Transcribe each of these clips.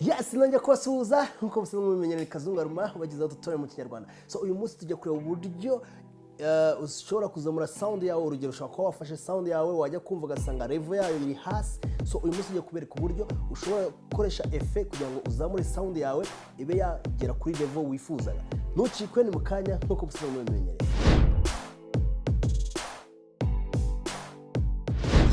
Yes, nongeye kubasuhuza nk'uko musanzwe mubimenyereye, Kazungaruma ubagezaho tutorial mu Kinyarwanda. So uyu munsi tujya kureba uburyo ushobora kuzamura sound yawe. Urugero, ushobora kuba wafashe sound yawe, wajya kumva ugasanga level yayo iri hasi. So uyu munsi ugiye kubereka uburyo ushobora gukoresha effet kugira ngo uzamure sound yawe ibe yagera kuri level wifuzaga. Ntucikwe, ni mu kanya nk'uko musanzwe mubimenyereye.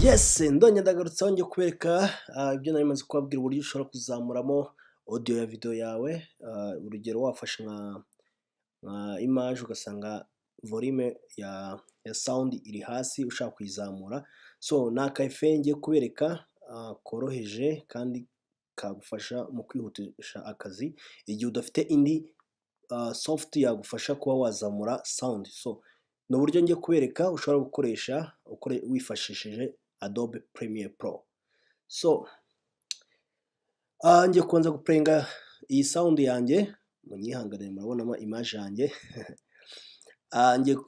Yes, ndongera ndagarutse aho ngiye kubereka ibyo nari maze kubabwira, uburyo ushobora kuzamuramo audio ya video yawe. Urugero, wafashe nka image ugasanga volume ya sound iri hasi, ushaka kuyizamura. So ni aka effet ngiye kubereka koroheje kandi kagufasha mu kwihutisha akazi igihe udafite indi soft yagufasha kuba wazamura sound. So ni uburyo ngiye kubereka ushobora gukoresha wifashishije Adobe Premiere Pro. So ngiye kubanza guplayinga iyi sound yanjye, munyihanganire murabonamo image yanjye,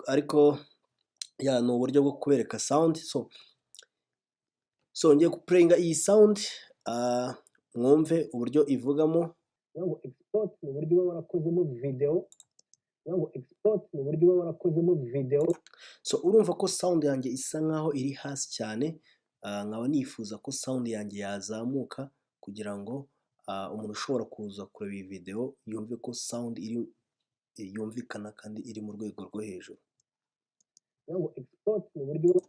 ariko ya ni uburyo bwo kubereka sound. So ngiye guplayinga iyi sound, mwumve uburyo ivugamo. Ngo export ni uburyo uba warakozemo video, ngo export ni uburyo uba warakozemo video. So urumva ko sound yanjye isa nkaho iri hasi cyane, nkaba nifuza ko sound yanjye yazamuka kugira ngo umuntu ushobora kuza kureba iyi video yumve ko sound iri yumvikana kandi iri mu rwego rwo hejuru. Ngo export ni uburyo,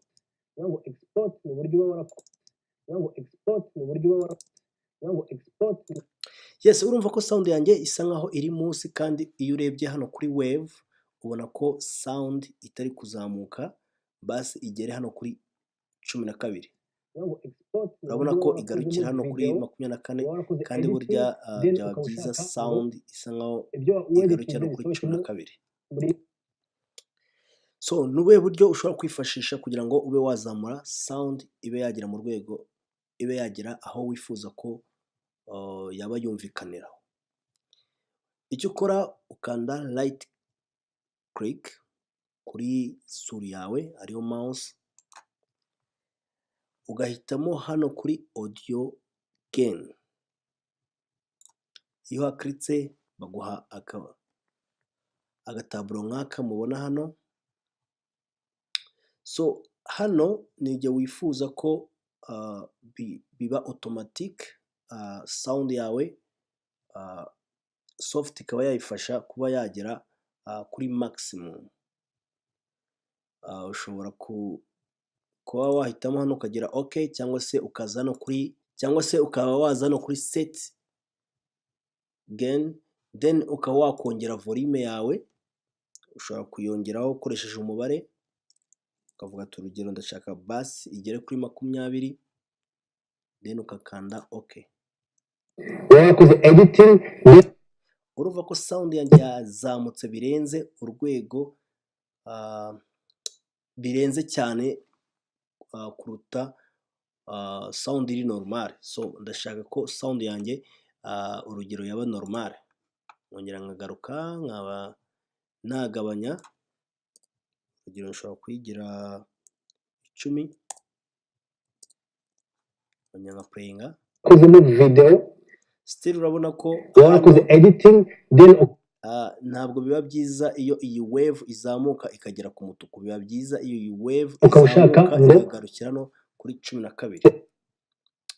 ngo export ni uburyo uba warakoze, ngo export ni uburyo uba warakoze, ngo export. Yes, urumva ko sound yanjye isa nkaho iri munsi, kandi iyo urebye hano kuri wave ubona ko sound itari kuzamuka basi igere hano kuri 12. Urabona ko igarukira hano kuri 24, kandi burya byaba byiza sound isa nkaho igarukira no kuri 12. So ni ubuhe buryo ushobora kwifashisha kugira ngo ube wazamura sound ibe yagera mu rwego, ibe yagera aho wifuza ko yaba yumvikanira? Icyo ukora, ukanda right click kuri souris yawe, ariyo mouse, ugahitamo hano kuri audio gain. Iyo uhakiritse baguha agataburo nk'aka mubona hano. So hano ni igihe wifuza ko biba automatic, sound yawe soft ikaba yayifasha kuba yagera kuri maximum. Ushobora kuba wahitamo hano ukagira OK, cyangwa se ukaza hano kuri, cyangwa se ukaba waza hano kuri set gain, then ukaba wakongera volume yawe. Ushobora kuyongeraho ukoresheje umubare, ukavuga ati urugero ndashaka basi igere kuri 20, then ugakanda OK. Warakoze editing. Urumva ko sound yanjye yazamutse birenze urwego, birenze cyane kuruta sound iri normal. So ndashaka ko sound yanjye, urugero, yaba normal. Nkongera nkagaruka nkaba nagabanya, urugero nshobora kuyigira 10, nkongera nkaplayinga. Wakozemo video. Still urabona ko warakoze editing, then ntabwo biba byiza iyo iyi wave izamuka ikagera ku mutuku. Biba byiza iyo iyi wave ukaba ushaka izamuka ngo ikagarukira no kuri 12.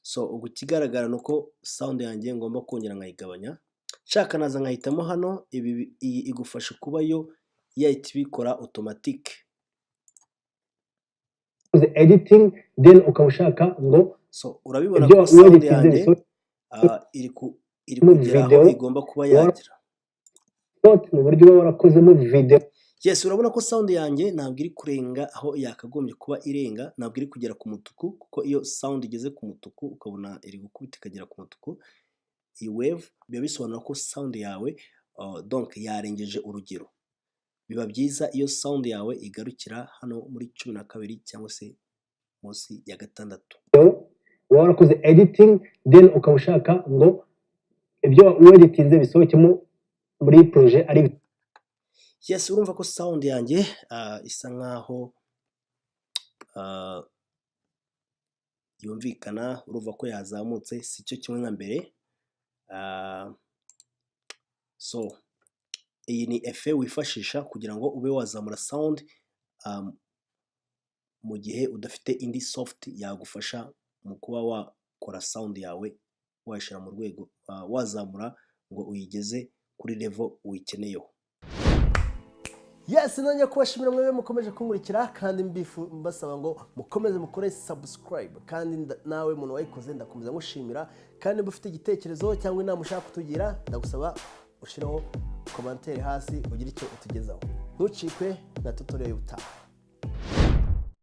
So ubu ikigaragara ni uko sound yanjye ngomba kongera nkayigabanya. Nshaka naza nkahitamo hano ibi, iyi igufasha kuba yo yahita ibikora automatic. Editing, then ukaba ushaka ngo So urabibona ibyo ko sound weditinze yanjye bisohoke iri mu kugera aho video. igomba kuba yagera. Ni uburyo uba warakozemo video. Yes, urabona ko sound yanjye ntabwo iri kurenga aho yakagombye kuba irenga, ntabwo iri kugera ku mutuku, kuko iyo sound igeze ku mutuku ukabona iri gukubita ikagera ku mutuku, iyi wave, biba bisobanura ko sound yawe donc yarengeje urugero. Biba byiza iyo sound yawe igarukira hano muri 12 cyangwa se munsi ya 6. Uba warakoze editing, then ukaba ushaka ngo ibyo weditinze bisohokemo muri projet ari Yes, urumva ko sound yanjye isa nkaho yumvikana. Urumva ko yazamutse, si cyo kimwe nka mbere. So iyi ni effet wifashisha kugira ngo ube wazamura sound mu gihe udafite indi soft yagufasha mu kuba wakora sound yawe, wayishyira mu rwego, wazamura ngo uyigeze kuri level uyikeneyeho. Yes, nongeye kubashimira mwebwe mukomeje kunkurikira, kandi mbasaba ngo mukomeze mukore subscribe. Kandi nawe muntu wayikoze, ndakomeza ngushimira. Kandi niba ufite igitekerezo cyangwa inama ushaka kutugira, ndagusaba ushireho commentaire hasi, ugire icyo utugezaho. Ntucikwe na tutorial y'ubutaha.